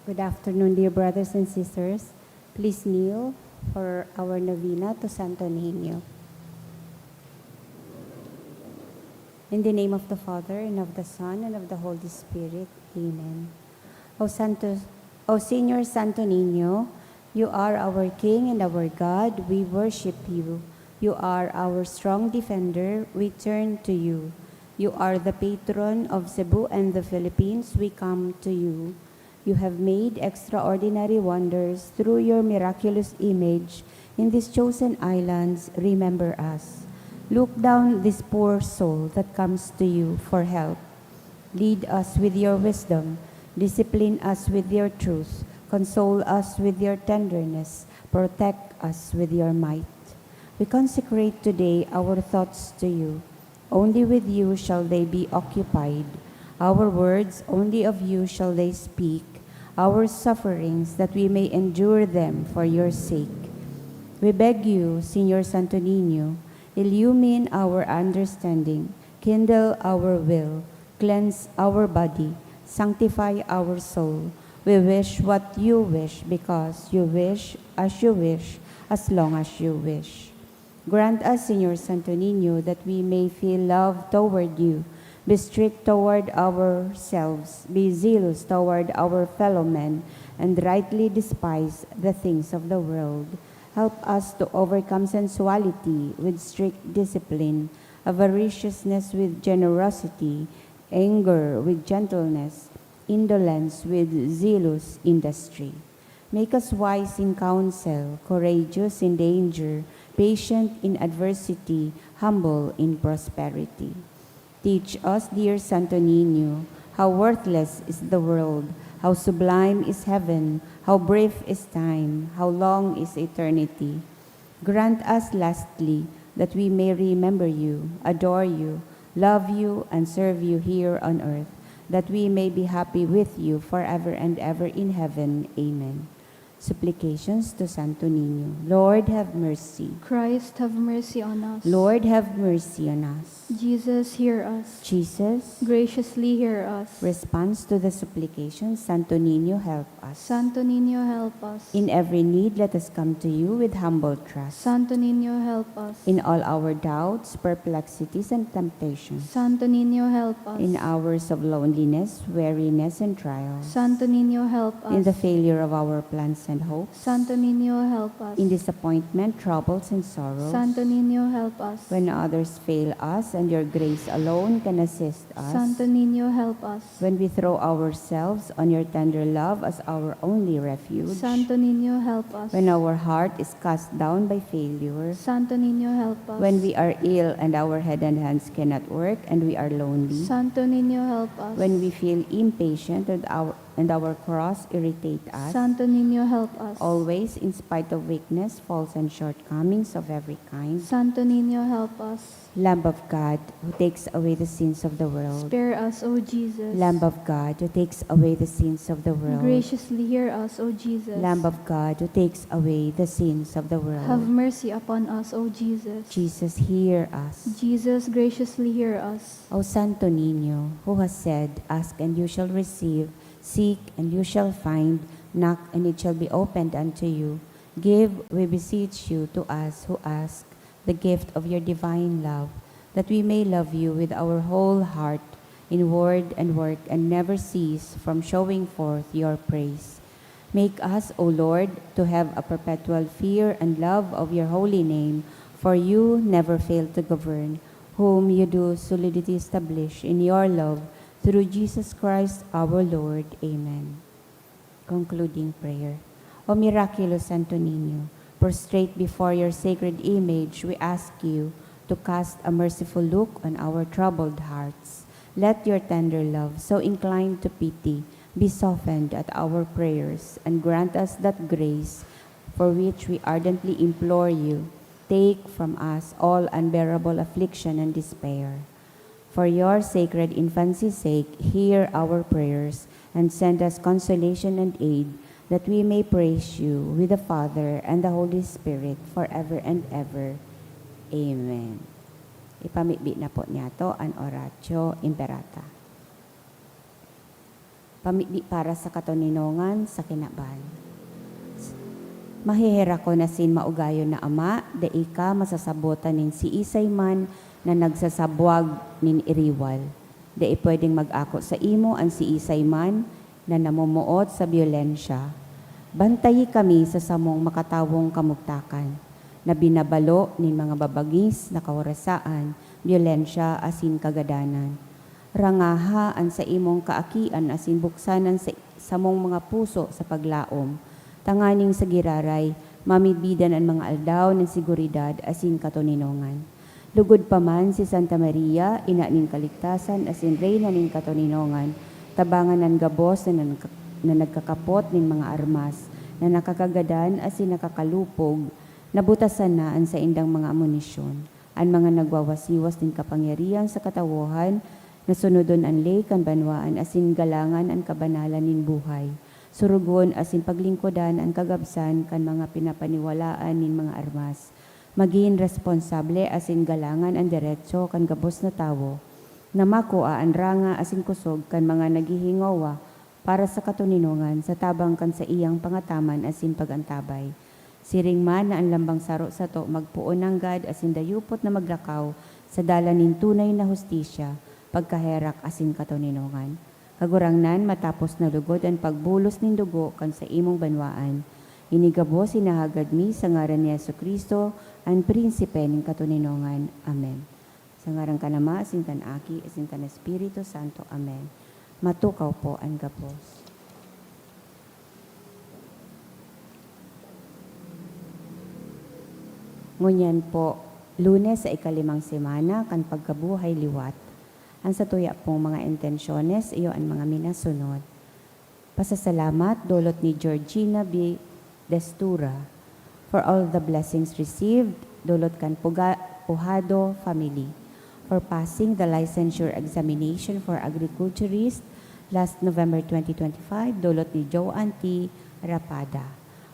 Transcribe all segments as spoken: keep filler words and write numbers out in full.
Good afternoon, dear brothers and sisters. Please kneel for our novena to Santo Niño. In the name of the Father, and of the Son, and of the Holy Spirit. Amen. O Santo, O Señor Santo Niño, you are our King and our God. We worship you. You are our strong defender. We turn to you. You are the patron of Cebu and the Philippines. We come to you. You have made extraordinary wonders through your miraculous image in these chosen islands. Remember us. Look down this poor soul that comes to you for help. Lead us with your wisdom. Discipline us with your truth. Console us with your tenderness. Protect us with your might. We consecrate today our thoughts to you. Only with you shall they be occupied. Our words, only of you shall they speak. Our sufferings, that we may endure them for your sake. We beg you, Señor Santo Niño, illumine our understanding, kindle our will, cleanse our body, sanctify our soul. We wish what you wish, because you wish, as you wish, as long as you wish. Grant us, Señor Santo Niño, that we may feel love toward you, be strict toward ourselves, be zealous toward our fellow men, and rightly despise the things of the world. Help us to overcome sensuality with strict discipline, avariciousness with generosity, anger with gentleness, indolence with zealous industry. Make us wise in counsel, courageous in danger, patient in adversity, humble in prosperity. Teach us, dear Santo Niño, how worthless is the world, how sublime is heaven, how brief is time, how long is eternity. Grant us, lastly, that we may remember you, adore you, love you, and serve you here on earth, that we may be happy with you forever and ever in heaven. Amen. Supplications to Santo Niño. Lord, have mercy. Christ, have mercy on us. Lord, have mercy on us. Jesus, hear us. Jesus, graciously hear us. Response to the supplication, Santo Niño, help us. Santo Niño, help us. In every need, let us come to you with humble trust. Santo Niño, help us. In all our doubts, perplexities, and temptations. Santo Niño, help us. In hours of loneliness, weariness, and trials. Santo Niño, help us. In the failure of our plans and hopes. Santo Niño, help us. In disappointment, troubles, and sorrows. Santo Niño, help us. When others fail us and your grace alone can assist us. Santo Niño, help us. When we throw ourselves on your tender love as our only refuge. Santo Niño, help us. When our heart is cast down by failure. Santo Niño, help us. When we are ill and our head and hands cannot work and we are lonely. Santo Niño, help us. When we feel impatient and our, and our cross irritate us. Santo Niño, help us. Always, in spite of weakness, faults, and shortcomings of every kind. Santo Niño, help us. Lamb of God, who takes away the sins of the world. Spare us, O Jesus. Lamb of God, who takes away the sins of the world. Graciously hear us, O Jesus. Lamb of God, who takes away the sins of the world. Have mercy upon us, O Jesus. Jesus, hear us. Jesus, graciously hear us. O Santo Niño, who has said, "Ask and you shall receive, seek and you shall find, knock and it shall be opened unto you," give, we beseech you, to us who ask, the gift of your divine love, that we may love you with our whole heart, in word and work, and never cease from showing forth your praise. Make us, O Lord, to have a perpetual fear and love of your holy name, for you never fail to govern, whom you do solidly establish in your love, through Jesus Christ our Lord. Amen. Concluding prayer. O miraculous Santo Niño, prostrate before your sacred image, we ask you to cast a merciful look on our troubled hearts. Let your tender love, so inclined to pity, be softened at our prayers, and grant us that grace for which we ardently implore you. Take from us all unbearable affliction and despair. For your sacred infancy's sake, hear our prayers, and send us consolation and aid, that we may praise you with the Father and the Holy Spirit forever and ever. Amen. Ipamibi na po niyato an Oratio Imperata. Pamibi para sa katoninongan sa kinaban. Maheherakon asin maugayon na Ama, dai ka masasabotan nin siisay man na nagsasabwag nin iriwal. Dai pwedeng mag-ako saimo an siisay man na namomoot sa byolensya. Bantayi kami sa samong makatawong kamugtakan, na binabalo nin mga babangis na kawarasaan, byolensya asin kagadanan. Rangaha an saimong kaakian asin buksan an sa-, samong mga puso sa paglaom, tanganing sa giraray, mamibidan an mga aldaw nin seguridad asin katoninongan. Lugod pa man si Santa Maria, Ina nin Kaligtasan asin Reyna nin Katoninongan, tabangan an gabos na nagka-, na nagkakapot nin mga armas, na nakakagadan asin nakakalupog, nabutasan na an saindang mga amunisyon. An mga nagwawasiwas nin kapangyarihan sa katawohan, na sunodon an ley kan banwaan asin galangan an kabanalan nin buhay. Surugon asin paglingkodan an kagabsan kan mga pinapaniwalaan nin mga armas. Magin responsable asin galangan an deretso kan gabos na tawo, na makua an ranga asin kusog kan mga naghihingowa para sa katoninongan sa tabang kan saiyang pangataman asin pag-antabay. Siring man na an lambang saro sato magpoon nanggad asin dayupot na maglakaw sa dalan nin tunay na hustisya, pagkaherak asin katoninongan. Kagurangnan, matapos na lugod an pagbulos nin dugo kan saimong banwaan, ini gabos hinahagad mi sa ngaran ni Jesu-Cristo, an Prinsipe nin katoninongan. Amen. Sa ngaran kan Ama, asin kan Aki, asin kan Espiritu Santo. Amen. Matukaw po an gabos. Ngunyan po, Lunes sa ikalimang semana kan pagkabuhay liwat. An satuya pong mga intensyones iyo an mga minasunod. Pasasalamat, dulot ni Georgina B. Destura. For all the blessings received, dulot kan Puga-, Pujado family. For passing the licensure examination for agriculturist last November twenty twenty-five, dulot ni Joanne T. Rapada.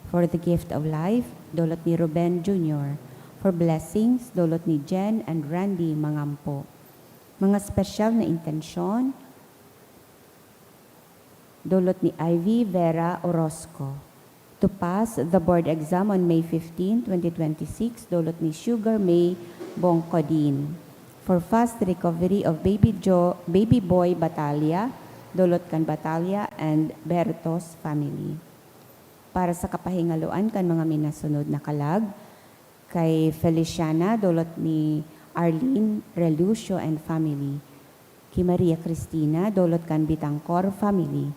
For the gift of life, dulot ni Ruben Junior. For blessings, dulot ni Jen and Randy Mangampo. Mga special na intensyon, dulot ni Ivy Vera Orozco. To pass the board exam on May fifteen, twenty twenty-six, dulot ni Sugar May Bongcodin. For fast recovery of Baby Jo-, Baby Boy Batalla, dulot kan Batalla and Bertos family. Para sa kapahingaloan kan mga minasunod na kalag, kay Feliciana, dulot ni Arlene Relucio and family. Ki Maria Cristina, dulot kan Bitancor family.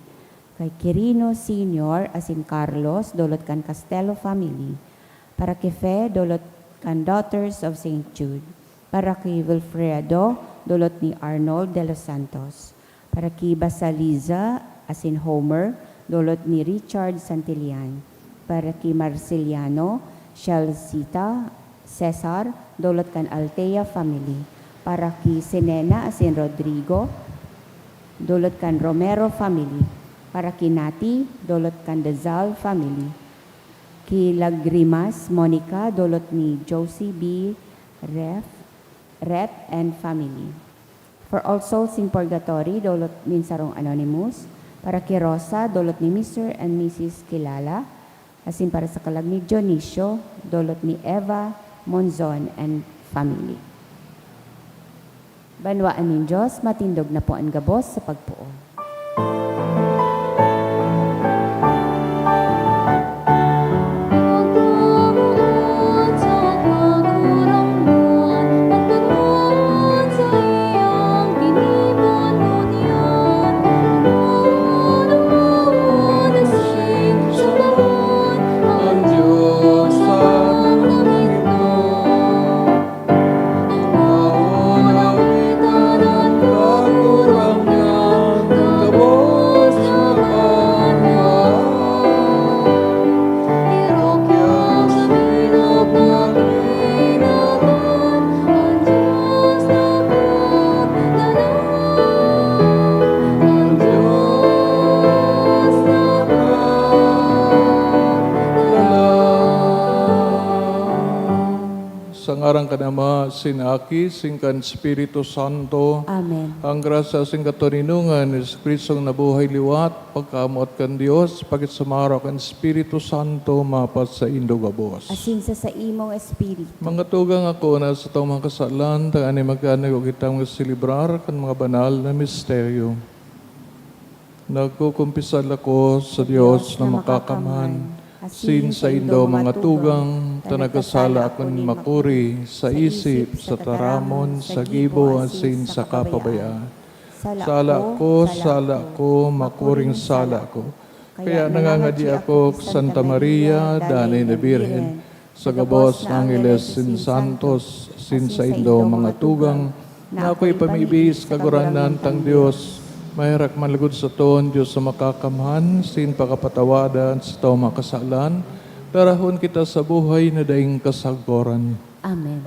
Kay Quirino Senior asin Carlos, dulot kan Castelo family. Para ki Fe, dulot kan Daughters of Saint Jude. Para ki Wilfredo, dulot ni Arnold de los Santos. Para ki Basaliza asin Homer, dulot ni Richard Santillan. Para ki Marceliano, Shelsita, Cesar, dulot kan Altea family. Para ki Senena asin Rodrigo, dulot kan Romero family. Para ki Nati, dulot kan Dazal family. Ki Lagrimas Monica, dulot ni Josie B. Ref, Rep and family. For all souls in purgatory, dulot nin sarong anonymous. Para ki Rosa, dulot ni Mister and Missus Kilala. Asin para sa kalag ni Dionisio, dulot ni Eva Monzon and family. Banwaan nin Diyos, matindog na po an gabos sa pagpoon. Ngaran kan Ama, sin Aki, sin kan Espiritu Santo. Amen. Ang grasya sin katoninongan ni Jesu-Cristong nabuhay liwat, pagkamoot kan Dios, pakisumaro kan Espiritu Santo, mapasaindo gabos. Asin sa saimong espiritu. Mga tugang, ako na sa tong mga kasalan, tanganing magkanago kitang selebrar kan mga banal na misteryo. Nagkukumpisal ako sa Dios na makakamhan, asin saindo mga tugang, ta nagkasala akong makuri sa isip, sa taramon, sa gibo, asin sa kapabayaan. Sala ko, sala ko, makuring sala ko. Kaya nangangadi ako, Santa Maria, danay na Birhen, sa gabos na angeles sin santos, sin saindo mga tugang, na ako ipamibi sa Kagurangnan tang Dios, maherak man lugod saton, Dios na makakamhan, sin pakapatawadan sa tong mga kasalan, darahon kita sa buhay na daing kasagkoran. Amen.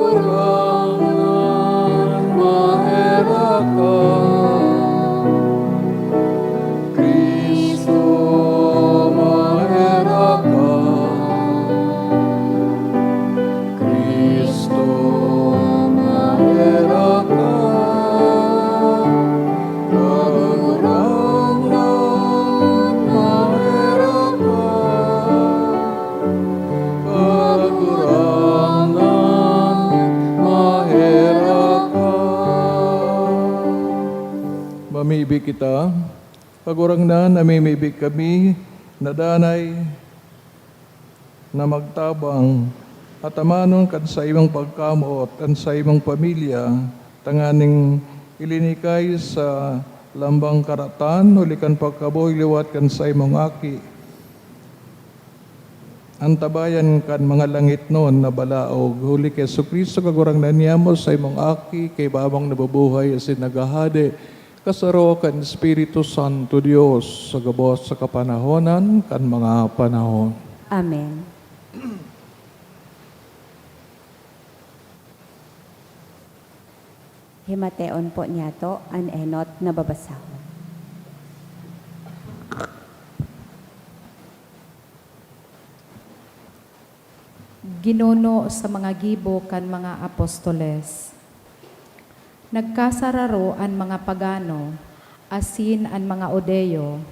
Kagurangnan, maherak ka. Cristo, maherak ka. Cristo, maherak ka. Kagurangnan, maherak ka. Kagurangnan, maherak ka. Mamibi kita. Kagurangnan, namimibi kami na danay na magtabang, atamanon kan saimong pagkamoot an saimong pamilya, tanganing ilinikay sa lambang karatan huli kan pagkabuhay liwat kan saimong Aki. Antabayan kan mga langitnon na balaog, huli ki Jesu-Cristo, Kagurangnan niamo, saimong Aki, kaiba mong nabubuhay asin naghahade, kasaro kan Espiritu Santo, Dios, sa gabos sa kapanahonan kan mga panahon. Amen. Himateon po niyato an enot na babasahon. Ginuno sa mga gibo kan mga apostoles. Nagkasararo an mga pagano asin an mga Judio,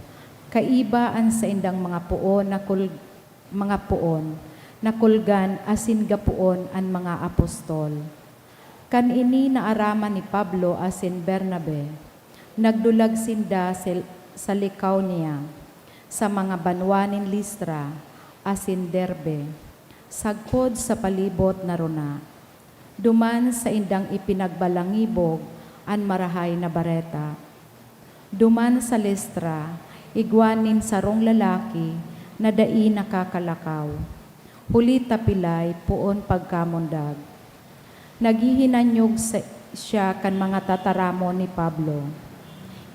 kaiba an saindang mga poon na kul-, mga poon, nakulgan asin gapoon an mga apostol. Kan ini naaraman ni Pablo asin Bernabe, nagdulag sinda sil-, sa Licaonia, sa mga banwa nin Listra asin Derbe, sagkod sa palibot na rona. Duman saindang ipinagbalangibog an Marahay na Bareta. Duman sa Listra, igwa nin sarong lalaki na dai nakakalakaw, huli ta pilay poon pagkamundag. Naghihinanyog sa, siya kan mga tataramon ni Pablo.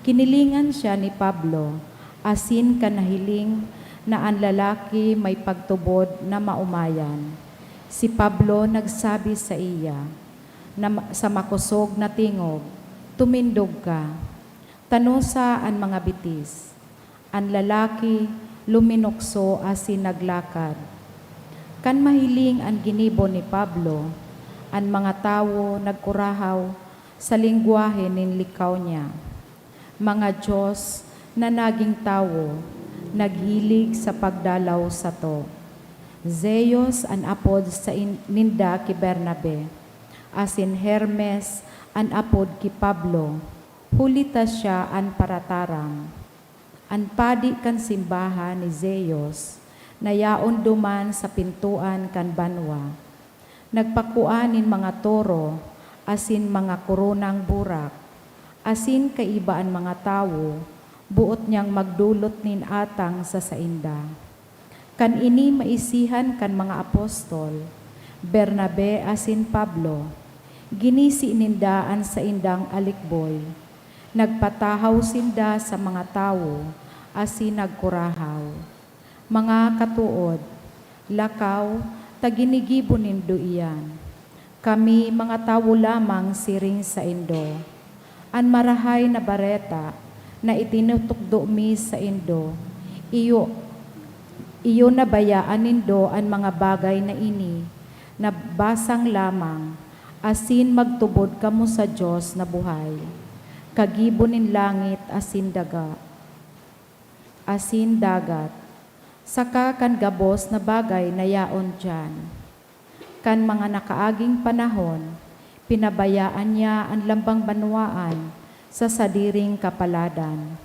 Kinilingan siya ni Pablo, asin kan nahiling na an lalaki may pagtubod na maomayan, si Pablo nagsabi saiya na ma-, sa makosog na tingog, "Tumindog ka." Tanosa an mga bitis. An lalaki luminukso asin naglakad. Kan mahiling an ginibo ni Pablo, an mga tawo nagkurahaw sa lengwahe nin Licaonia, "Mga dios na naging tawo, naghilig sa pagdalaw sato." Zeus an apod sa in-, ninda ki Bernabe, asin Hermes an apod ki Pablo, huli ta siya an parataram. An padi kan simbahan ni Zeus na yaon duman sa pintoan kan banwa, nagpakua nin mga toro asin mga koronang burak, asin kaiba an mga tawo boot niyang magdolot nin atang sa sainda. Kan ini maisihan kan mga apostol, Bernabe asin Pablo, ginisi ninda an saindang alikboy. Nagpatahaw sinda sa mga tawo asin nagkurahaw, Mga katood, lakaw ta ginigibo nindo iyan. Kami mga tawo lamang siring saindo. An Marahay na Bareta na itinutukdo mi saindo, iyo, iyo na bayaan nindo an mga bagay na ini, na basang lamang, asin magtubod kamo sa Dios na buhay, kagibo nin langit asin daga, asin dagat, saka kan gabos na bagay na yaon diyan. Kan mga nakaaging panahon, pinabayaan niya an lambang banwaan sa sadiring kapaladan.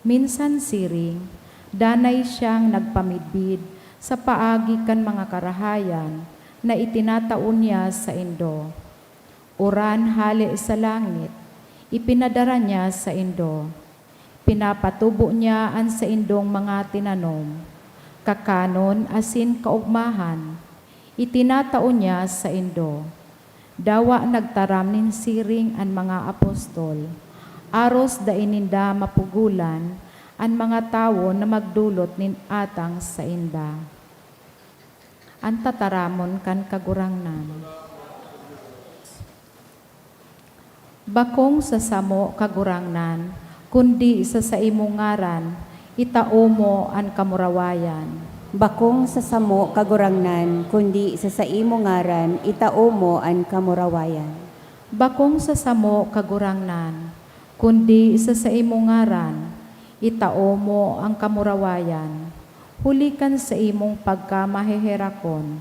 Minsan siring, danay siyang nagpamidbid sa paagi kan mga karahayan na itinatao niya saindo. Uran hale sa langit, ipinadara niya saindo. Pinapatubo niya an saindong mga tinanom, kakanon asin kaogmahan, itinatao niya saindo. Dawa nagtaram nin siring an mga apostol, aros dai ninda mapugolan an mga tawo na magdolot nin atang sainda. An tataramon kan Kagurangnan. Bakong sa samo, Kagurangnan, kundi sa saimong ngaran, itao mo an kamurawayan. Bakong sa samo, Kagurangnan, kundi sa saimong ngaran, itao mo an kamurawayan. Bakong sa samo, Kagurangnan, kundi sa saimong ngaran, itao mo an kamurawayan. Huli kan saimong pagkamaheherakon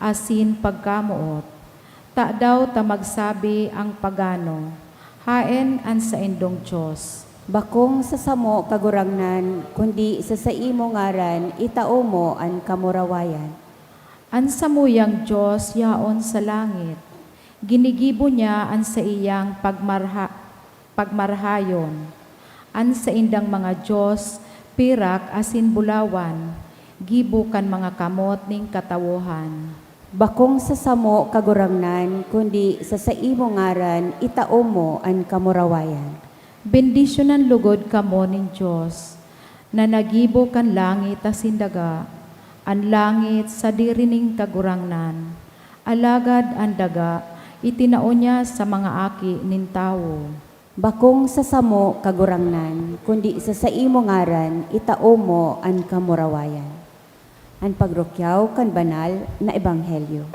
asin pagkamoot, tadaw ta magsabi an pagano, "Haen an saindong Dios"? Bakong sa samo, Kagurangnan, kundi sa saimo ngaran, itao mo an kamurawayan. An samuyang Dios yaon sa langit. Ginigibo niya an saiyang pagmarha-, pagmarhayon. An saindang mga dios, pirak asin bulawan, gibo kan mga kamot nin katawohan. Bakong sa samo, Kagurangnan, kundi sa saimo ngaran, itao mo an kamurawayan. Bendisyonan logod kamo nin Dios, na naggibo kan langit asin daga. An langit sadiri nin Kagurangnan, alagad an daga itinao niya sa mga aki nin tawo. Bakong sa samo, Kagurangnan, kundi sa saimo ngaran, itao mo an kamurawayan. An pagrukyaw kan banal na ebanghelyo.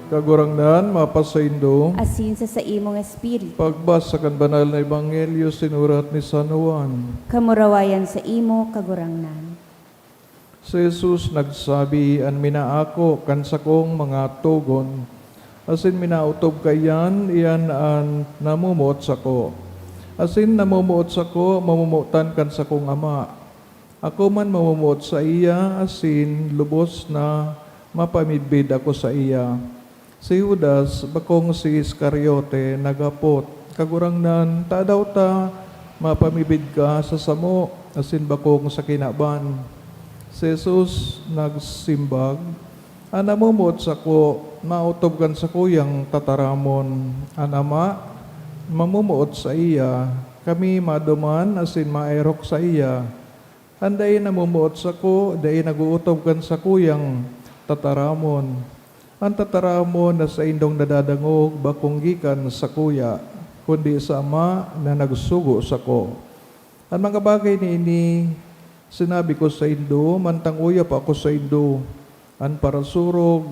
Kagurangnan, mapasaindo. Asin sa saimong espiritu. Pagbasa kan Banal na Ebanghelyo sinurat ni San Juan. Kamurawayan saimo, Kagurangnan. Si Jesus nagsabi, "An minaako kan sakong mga togon, asin minaotob kaiyan, iyan an namomoot sako. Asin namomoot sako, mamomotan kan sakong Ama. Ako man mamomoot saiya asin lubos na mapamidbid ako saiya." Si Judas, bakong si Iscariote, naghapot, "Kagurangnan, tadaw ta mapamidbid ka sa samo asin bakong sa kinaban?" Si Jesus nagsimbag, "An namomoot sako, maotob kan sakuyang tataramon. An Ama mamomoot saiya, kami maduman asin maerok saiya. An dai namomoot sako, dai nag-ootob kan sakuyang tataramon. An tataramon na saindong nadadangog bakong gikan sakuya, kundi sa Ama na nagsugo sako. An mga bagay na ini sinabi ko saindo, mantang uya pa ako saindo. An parasurog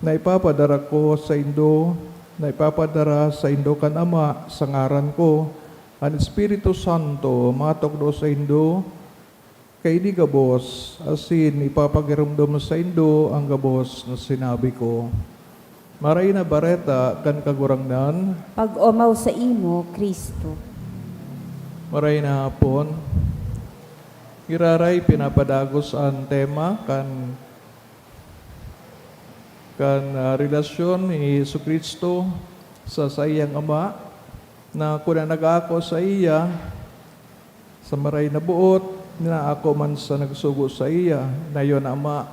na ipapadara ko saindo, na ipapadara saindo kan Ama sa ngaran ko, an Espiritu Santo matukdo saindo kaini gabos, asin ipapagiromdom saindo an gabos na sinabi ko. Maray na Bareta kan Kagurangnan. Pag-omaw saimo, Cristo. Maray na hapon. Giraray pinapadagos an tema kan, kan, ah, relasyon ni Jesu-Cristo sa saiyang Ama, na kun an nag-aako saiya, sa maray na boot, inaako man sa nagsugo saiya, na iyo an Ama.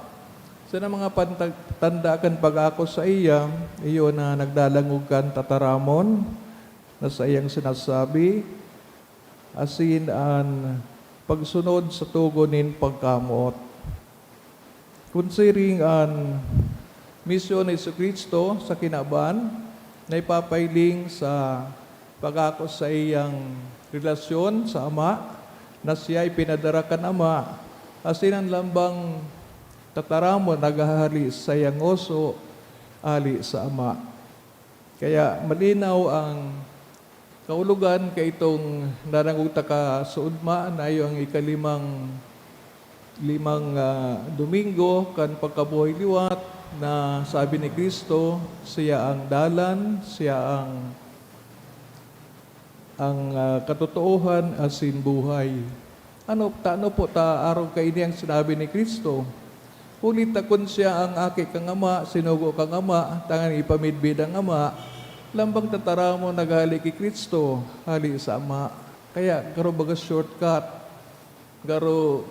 Sana mga pantag-, tanda kan pag-aako saiya, iyo na nagdadangog kan tataramon na saiyang sinasabi, asin an pagsunod sa togon nin pagkamoot. Kun siring an misyon ni Jesu-Cristo sa kinaban, na ipapailing sa pag-ako saiyang relasyon sa Ama, na siya ipinadara kan Ama, asin an lambang tataramon naghahali sa saiyang ngoso, hali sa Ama. Kaya malinaw ang kahulogan kaitong nadangog ta kasuodma, na iyo ang ikalimang, limang, ah, Domingo kan pagkabuhay liwat, na sabi ni Cristo, "Siya ang dalan, siya ang, ang, ah, katotoohan asin buhay." Ano, tano po ta arog kaini an sinabi ni Cristo? Huli ta kun siya an aki kan Ama, sinugo kan Ama, tanganing ipamidbid an Ama, lambang tataramon naghale ki Cristo, hale sa Ama. Kaya garo baga shortcut, garo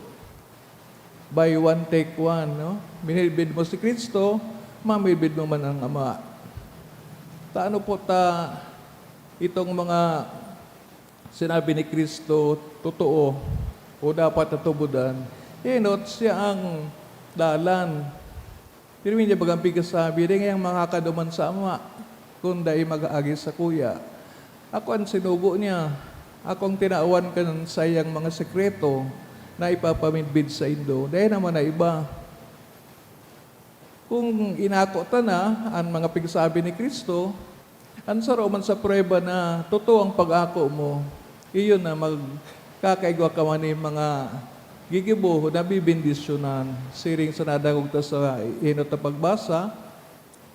buy one, take one, no? Minidbid mo si Cristo, mamidbid mo man an Ama. Tano po ta itong mga sinabi ni Cristo, totoo o dapat na tubodan, enot siya ang dalan. Pirmi niya bagang pigsasabi, "Dai ngayang makakaduman sa Ama, kun dai mag-agi sakuya." Ako an sinugo niya, ako ang tinawan kan saiyang mga sekreto na ipapamidbid saindo. Dai naman na iba. Kung inako ta na an mga pigsabi ni Cristo, an saro man sa prueba na totoo ang pag-ako mo, iyo na magkakaigwa ka man nin mga gigibo na bibendisyonan. Siring sa nadangog ta sa enot na pagbasa,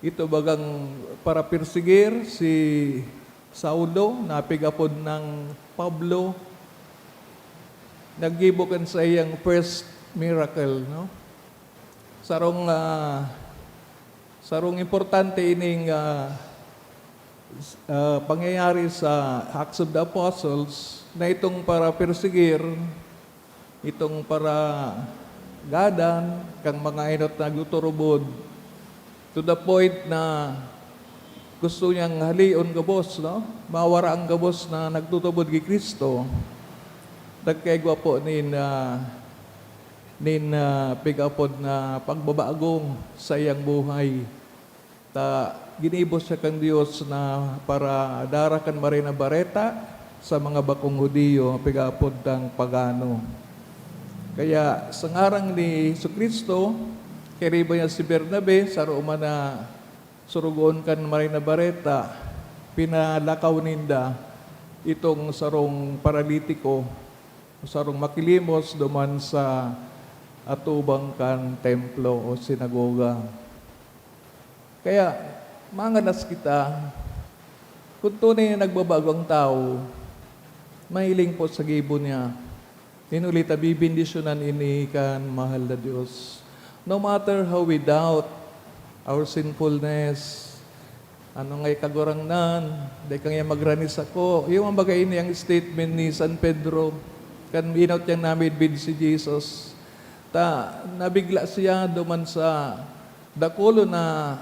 ito bagang parapersegir si Saulo, na pig-apod nang Pablo, naggibo kan saiyang first miracle, no? Sarong, ah, sarong importante ining, ah, s-, ah, pangyayari sa Acts of the Apostles, na itong parapersegir, itong paragadan kan mga enot na nagtuturubod, to the point na gusto niyang haleon gabos, no? Mawara an gabos na nagtutubod ki Cristo. Nagkaigwa po nin, ah, nin, ah, pig-apod na pagbabago saiyang buhay. Ta ginibo siya kan Dios na paradara kan Maray na Bareta sa mga bakong Judio, pig-apod tang pagano. Kaya sa ngaran ni Jesu-Cristo, kairiba niya si Bernabe, saro man na surugoon kan Maray na Bareta, pinalakaw ninda itong sarong paralitiko, sarong makilimos duman sa atubang kan templo o sinagoga. Kaya, mangalas kita, kun tunay na nagbabago ang tawo, mahiling po sa gibo niya. Huli ta bibendisyonan ini kan mahal na Dios. No matter how we doubt our sinfulness, "Ano ngay, Kagurangnan, dai ka ngaya magrani sako?" Iyo man baga ini ang statement ni San Pedro, kan enot niyang namidbid si Jesus. Ta nabigla siya duman sa dakul na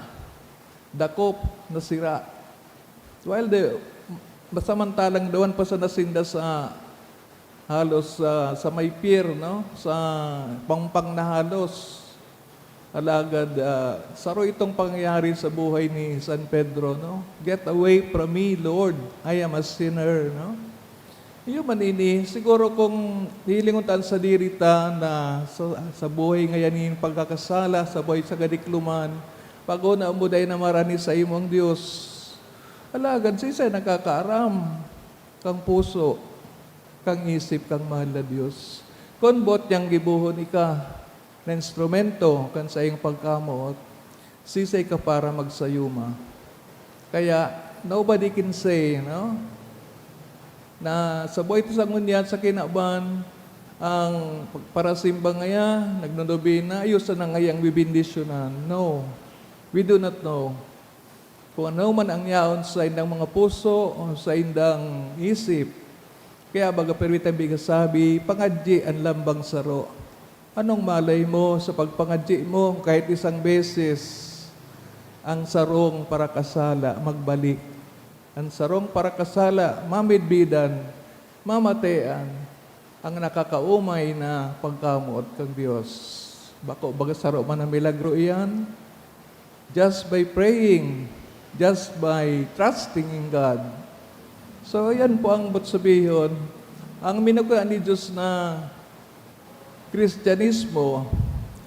dakop na sira. While the, samantalang duman pa sana sinda sa halos, ah, sa may pier, no? Sa pangpang na halos. Alagad, ah, saro itong pangyayari sa buhay ni San Pedro, no? "Get away from me, Lord. I am a sinner," no? Iyo man ini, siguro kung hihilingon ta an sadiri ta na sa, sa buhay ngayan nin pagkakasala, sa buhay sa kadikloman, pag-una mo dai na marani sa imong Dios, Alagad siisay nakakaaram kan puso, kan isip kan mahal na Dios? Kun boot niyang gibohon ika na instrumento kan saiyang pagkamoot, siisay ka para magsayuma? Kaya, nobody can say, no, na sa buhay ta sa ngunyan, sa kinaban, ang pagparasimba ngaya, nagnonobena, iyo sana ngayang bibendisyonan. No, we do not know kung ano man ang yaon sa indang mga puso o sa indang isip. Kaya baga permi tang bigasabi, pangadyi an lambang saro. Anong malay mo sa pagpangadyi mo kahit isang beses, ang sarong parakasala magbalik? Ang sarong parakasala mamidbidan, mamatean, ang nakakaumay na pagkamoot kan Dios. Bako baga saro man na milagro iyan? Just by praying, just by trusting in God. So, yan po ang but sabihon. Ang minukha ni Dios na Kristiyanismo,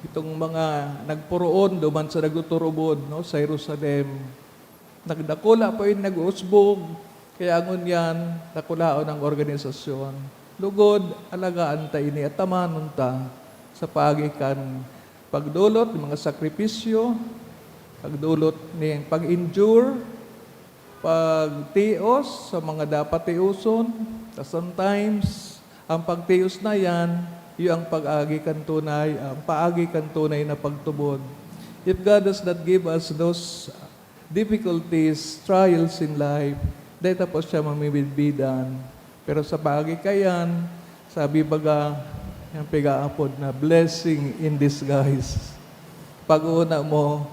itong mga nagporoon duman sa nagtuturubod, no, sa Jerusalem, nagdakula pa yung nag-uusbog, kaya ngunyan, dakulaon ang organisasyon. Lugod, alagaan ta ini at tamanon ta sa paagi kan pagdolot ng mga sakripisyo, pagdolot nin pag-endure, pagtios sa mga dapat tioson. Ta sometimes, ang pagtios na yan, iyo ang pag-agi kan tunay, ang paagi kan tunay na pagtubod. If God does not give us those difficulties, trials in life, dai ta po siya mamimidbidan. Pero sa paagi kaiyan, sabi baga, yang pigaapod na blessing in disguise. Pag-una mo,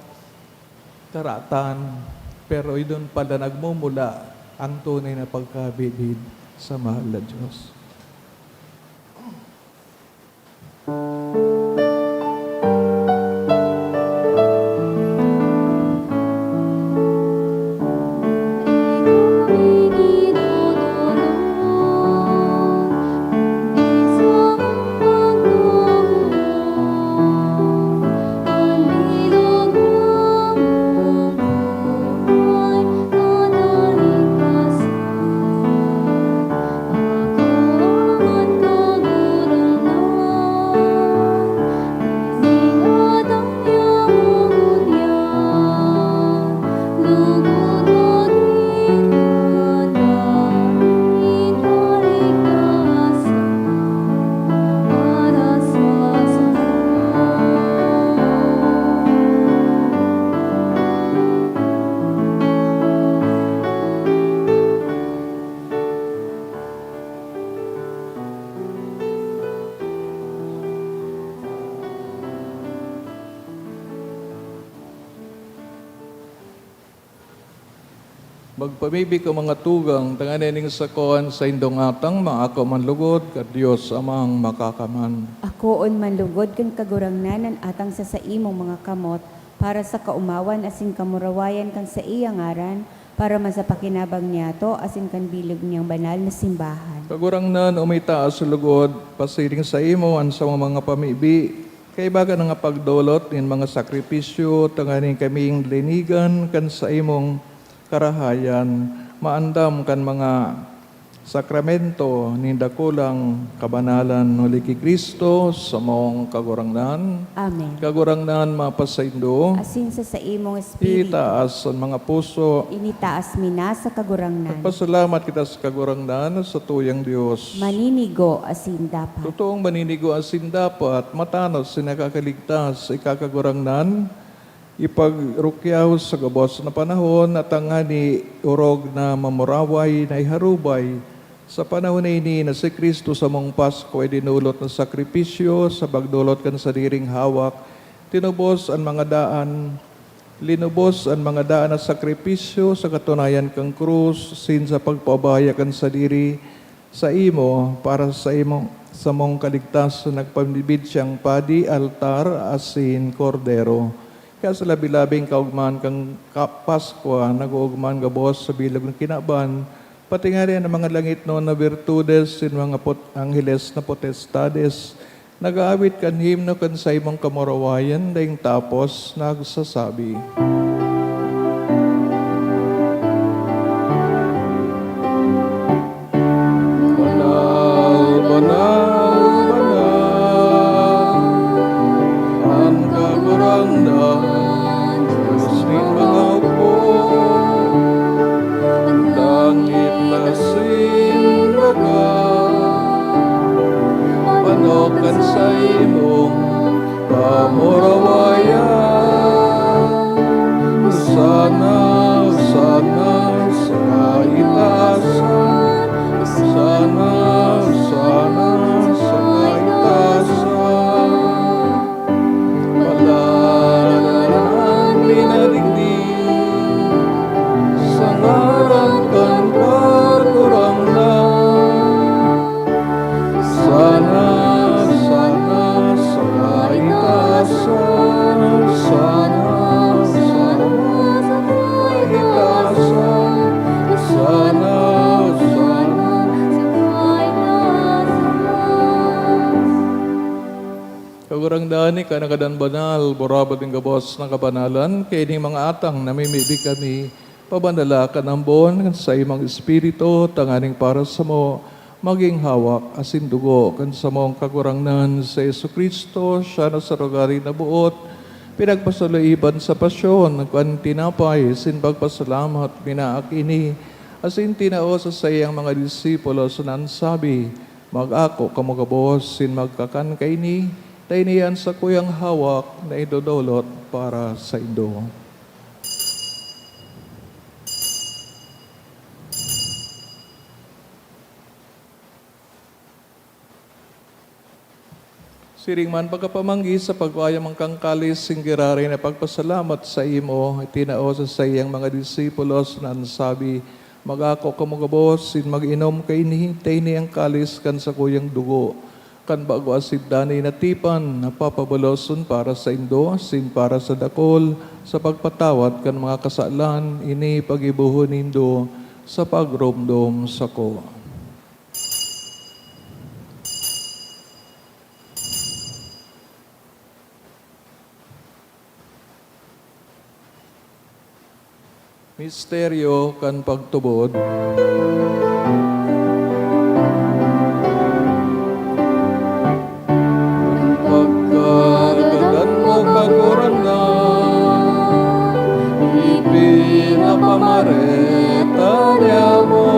karatan, pero idon pala nagmumula ang tunay na pagkabidbid sa mahal na Diyos. Magpamibi ka, mga tugang, tanganing ning sakon saindong atang maako man lugod kan Dios Amang Makakaman. Akoon man lugod kan Kagurangnan an atang sa saimong mga kamot, para sa kaomawan asin kamurawayan kan saiyang ngaran, para man sa pakinabang niyato asin kan bilog niyang banal na simbahan. Kagurangnan, umitaas lugod, pasiring saimo an samong mga pamibi, kaiba kan mga pagdolot nin mga sakripisyo, tanganing kaming linigan kan saimong karahayan, maandam kan mga sakramento nin dakulang kabanalan, huli ki Cristo, samong Kagurangnan. Amen. Kagurangnan, mapasaindo. Asin sa saimong espiritu. Itaas an mga puso. Initaas mi na sa Kagurangnan. Magpasalamat kita sa Kagurangnan, sa tuyang Dios. Maninigo asin dapat. Totoong maninigo asin dapat, matanos asin nakakaligtas, ika Kagurangnan, ipagrukyaw sa gabos na panahon, at tangani orog na mamuraway na iharubay sa panahon na ini na si Cristo samong Pasko ay dinolot na sakripisyo sa pagdolot kan sadiring hawak, tinubos an mga daan, linubos an mga daan na sakripisyo sa katunayan kan krus, asin sa pagpaubaya kan sadiri saimo, para sa imo, samong kaligtasan nagpamidbid siyang padi, altar, asin kordero. Kaya sa labi-labing kaogmahan kan ka-, Paskwa, nag-oogmahan gabos sa bilog na kinaban, pati ngani an mga langitnon na birtudes, asin mga pot-, angheles na potestades, nag-aawit kan himno kan saimong kamurawayan, daing tapos nagsasabi. saimong kamurawayan. Sana, sana, sa kaitaasan. Sana, sana, sa kaitaasan. Paladan an minadigdi sa ngaran kan Kagurangnan. Sana, sana, sa kaitaasan. Sana, sana, sa kaitaasan. Sana, sana, sa kaitaasan. Kagurangnan, ika na gadan banal, burabat nin gabos na kabanalan, kaining mga atang namimibi kami, pabanala kan ambon kan saimong Espiritu, tanganing para samo magin hawak asin dugo kan samong Kagurangnan si Jesu-Cristo. Siya na sa rugari na boot, pinagpasaloiban sa pasyon, nagkuan tinapay, sin pagpasalamat, minaak ini, asin tinao sa saiyang mga disipulos, na nagsabi, "Mag-ako kamo gabos sin magkakan kaini, ta ini an sakuyang hawak na idodolot para saindo." Siring man pagkapamanggi, sa pagkua niya mangkang kalis, singgiraray na pagpasalamat saimo, itinao sa saiyang mga disipulos, na nagsabi, "Mag-ako kamo gabos, sin mag-inom kaini, ta ini an kalis kan sakuyang dugo kan bago asin danay na tipan, na papabaloson para saindo asin para sa dakul, sa pagpatawad kan mga kasalan. Ini paggibohon nindo sa pagromdom sako." Misteryo kan pagtubod. Pagkagadan mo, Kagurangnan, ipinapamareta niamo.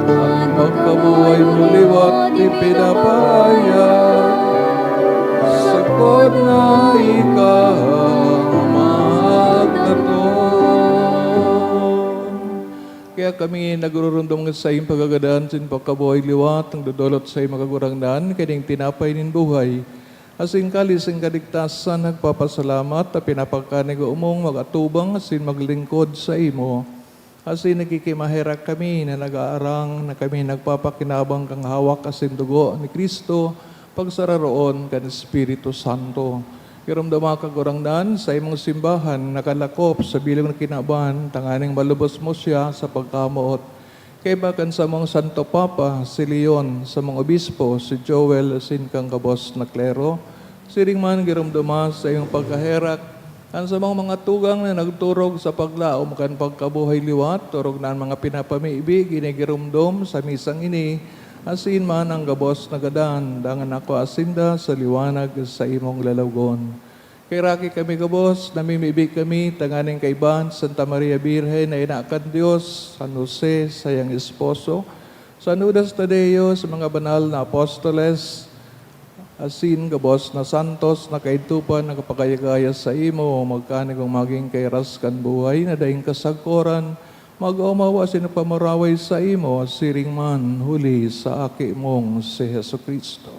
An pagkabuhay mo liwat ipinapahayag, sagkod na ika magdaton. Kaya kami nagrurumdom ngani saimong pagkagadan, saimong pagkabuhay liwat, nagdodolot saimo, Kagurangnan, kaining tinapay nin buhay, asin kalis nin kaligtasan, nagpapasalamat ta pinapagkan na igwa mong mag-atubang asin maglingkod saimo. Asin nagkikimaherak kami na nag-aarang na kami nagpapakinabang kan hawak asin dugo ni Cristo, pagsararoon kan Espiritu Santo. Giromdoma, Kagurangnan, saimong simbahan nakalakop sa bilog na kinaban, tanganing malubos mo siya sa pagkamoot. Kaiba kan samong Santo Papa, si Leon, samong obispo, si Joel, asin kan gabos na klero, siring man giromdoma saimong pagkaherak an samong mga tugang na nagturog sa paglaom kan pagkabuhay liwat, orog na an mga pinapamibi ginigiromdom sa misang ini, asin man an gabos na gadan, dangan nakua sinda sa liwanag sa imong lalawogon. Kaheraki kami gabos, namimibi kami tanganing kaiba an Santa Maria Birhen na ina kan Dios, San Jose, saiyang esposo, San Judas Tadeo, sa mga banal na apostoles, asin gabos na santos na kaidto pa nakapagayagaya saimo, magkanigong magin kairas kan buhay na daing kasagkoran, mag-omaw asin magpamaraway saimo, siring man huli sa Aki mong si Jesu-Cristo.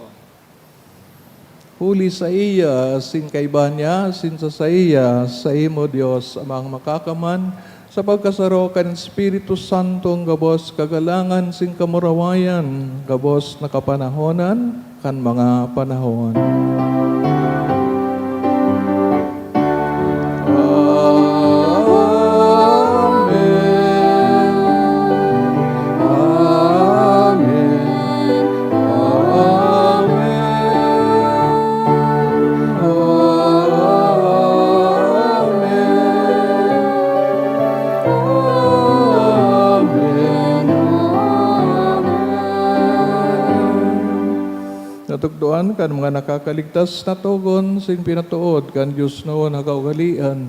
Huli saiya, asin kaiba niya, asin sa saiya, saimo, Dios Amang Makakaman, sa pagkasaro kan Espiritu Santo, an gabos kagalangan asin kamurawayan, gabos na kapanahonan kan mga panahon. Amen. Amen. Amen. Amen. Amen. Natukdoan kan mga nakakaligtas na togon, sin pinatood kan diosnon na kaugalian,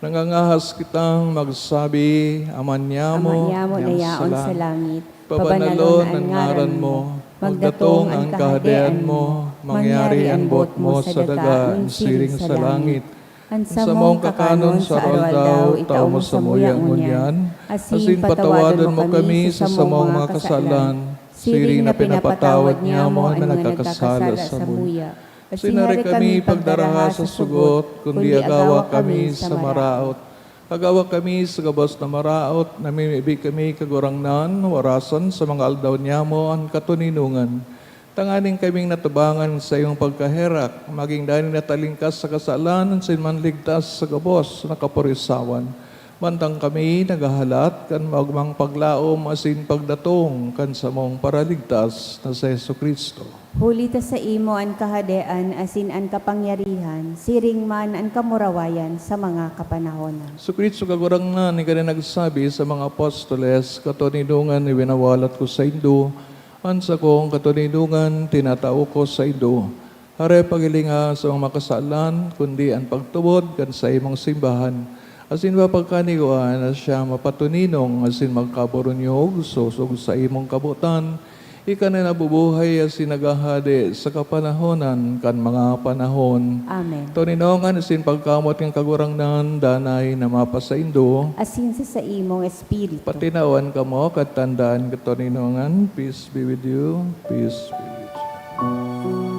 nangangahas kitang magsabi, Ama niamo, Ama niamo na yaon sa langit, pabanalon an ngaran mo, magdatong an kahadean mo, Mangyari an boot mo sa daga, siring sa langit. An samong kakanon sa aroaldaw, itao mo samuya ngunyan, asin patawadon mo kami sa samong mga kasalan, siring na pinapatawad niamo an mga nagkakasala samuya. Asin hare kami pagdaraha sa sugot, kundi agawa kami sa maraot. Agawa kami sa gabos na maraot, namimibi kami, Kagurangnan, warasan sa mga aldaw niamo an katoninongan. Tanganing kaming natubangan sa imong pagkaherak, magin danay na talingkas sa kasalan asin manligtas sa gabos na kaporisawan. Mantang kami naghahalat kan maogmang paglaom asin pagdatong kan samong Paraligtas na si Jesu-Cristo. Huli ta saimo an kahadean asin an kapangyarihan, siring man an kamurawayan sa mga kapanahonan. Jesu-Cristo, Kagurangnan, ika na nagsabi sa mga apostoles, "Katoninongan iwinawalat ko saindo, an sakong katoninongan tinatao ko saindo." Hare paghilinga sa mga makasalan, kundi an pagtubod kan saimong simbahan, asin papagkanigwaan na siya mapatoninong asin magkaburunyog sosog sa imong kabotan, ika na nabubuhay asin naghahade sa kapanahonan kan mga panahon. Amen. Toninongan asin pagkamoot kan Kagurangnan, danay na mapasaindo. Asin sa saimong espiritu. Patinawan kamo, kan tandaan kan toninongan. Peace be with you. Peace be with you.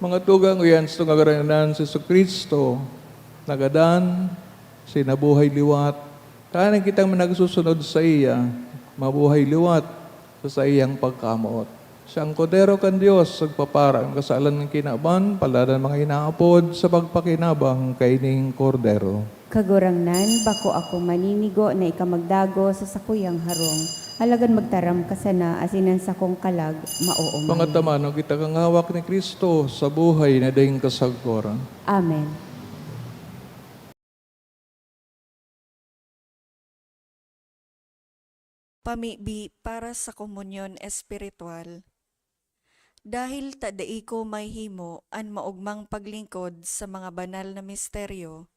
Mga tugang, uyan sa Kagurangnan si Jesu-Cristo, nagadan, asin nabuhay liwat. Tanganing kitang mga nagsusunod saiya, mabuhay liwat sa saiyang pagkamoot. Siya an Kordero kan Dios, nagpapara kan kasalan kan kinaban, palad an mga inaapod sa pagpakinabang kaining Kordero. Kagurangnan, bako ako maninigo na ika magdagos sa sakuyang harong, alagad magtaram ka sana asin an sakong kalag maoomay. Mga taman, o kita kan hawak ni Cristo sa buhay na daing kasagkoran. Amen. Pamibi para sa komunyon espiritual. Dahil ta dai ko mahihimo an maogmang paglingkod sa mga banal na misteryo,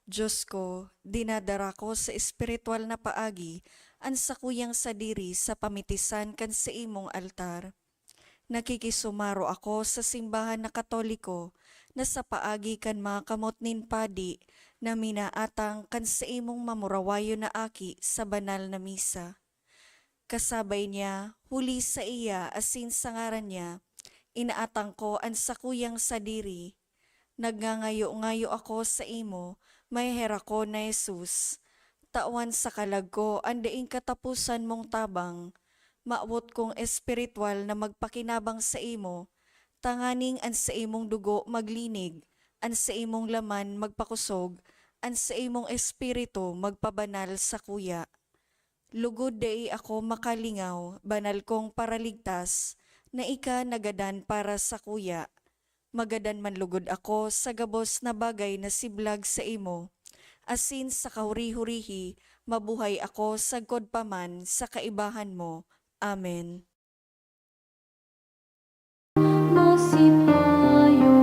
Dios ko, dinadara ko sa espiritual na paagi an sakuyang sadiri sa pamitisan kan saimong altar. Nakikisumaro ako sa simbahan na Katoliko na sa paagi kan mga kamot nin padi na minaatang kan saimong mamurawayon na aki sa banal na misa. Kasabay niya, huli saiya asin sa ngaran niya, inaatang ko an sakuyang sadiri. Nagngangayo-ngayo ako saimo, maheherak ko na Jesus, tawan sa kalag ko an daing kataposan mong tabang. Mawot kong espiritual na magpakinabang saimo, tanganing an saimong dugo maglinig, an saimong laman magpakosog, an saimong espiritu magpabanal sakuya. Lugod dai ako makalingaw, banal kong Paraligtas, na ika nagadan para sakuya. Magadan man lugod ako sa gabos na bagay na siblag saimo, asin sa kahuri-hurihi mabuhay ako sagkod pa man sa kaibahan mo. Amen. Masipayo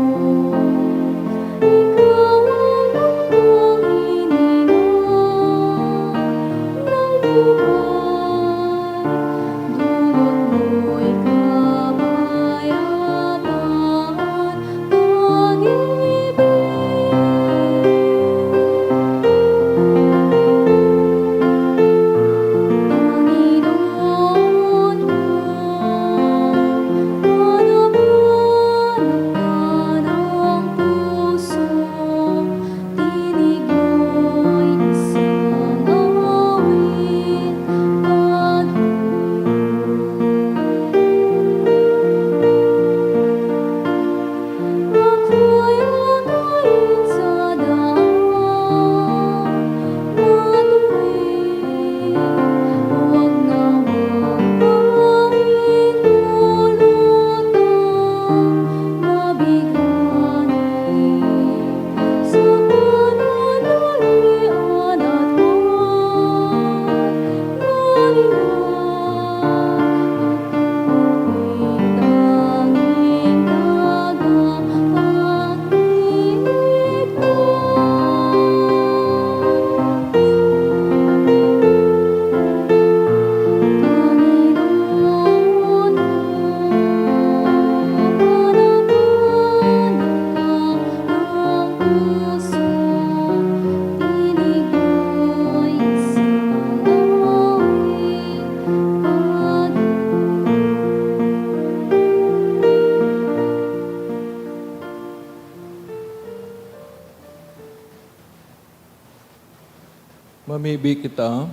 Mibi kita.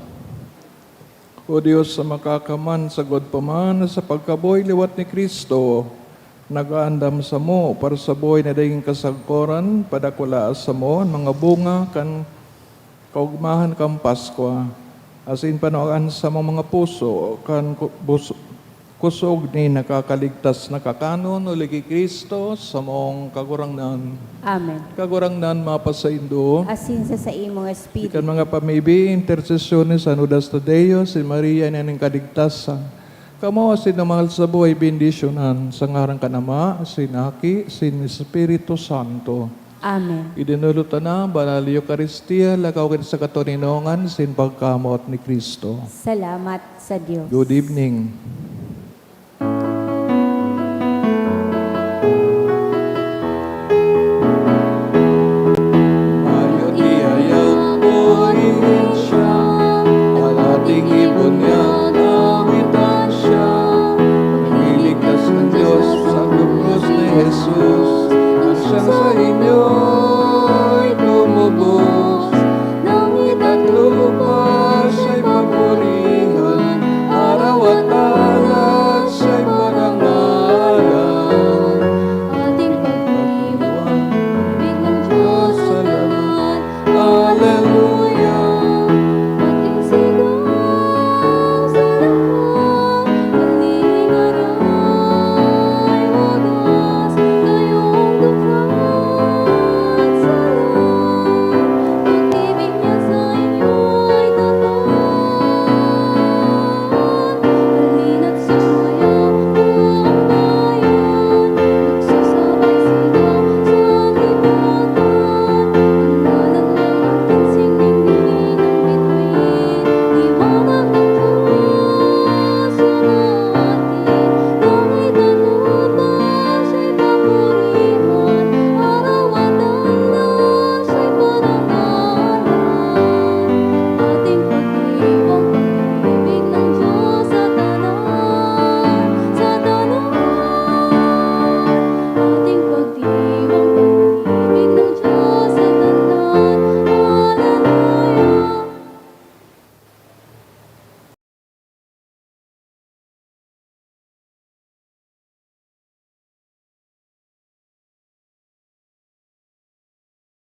O Dios, sa makakaman, sagkod pa man sa pagkabuhay liwat ni Cristo, nag-aandam samo para sa buhay na daing kasagkoran, padakula samo an mga bunga kan kaogmahan kan Paskwa, asin panuagan samong mga puso kan ku-, bus-, kusog nin nakakaligtas na kakanon, huli ki Cristo, samong Kagurangnan. Amen. Kagurangnan mapasaindo. Asin sa saimong espiritu. Ikan mga pamibi, intersesyon ni San Judas Tadeo, si Maria na nin kaligtasan. Kamo asin an mahal sa buhay, bendisyonan sa ngaran kan Ama, asin Aki, asin Espiritu Santo. Amen. Idinulot ta na, banal na Eukaristia, lakaw kan sa katoninongan, sin pagkamoot ni Cristo. Salamat sa Dios. Good evening. Mayo ti ayat o ihensya, alati gibo niya nawitan siya. Nagligtas kan Dios sa krus ni Jesus, at siyang sa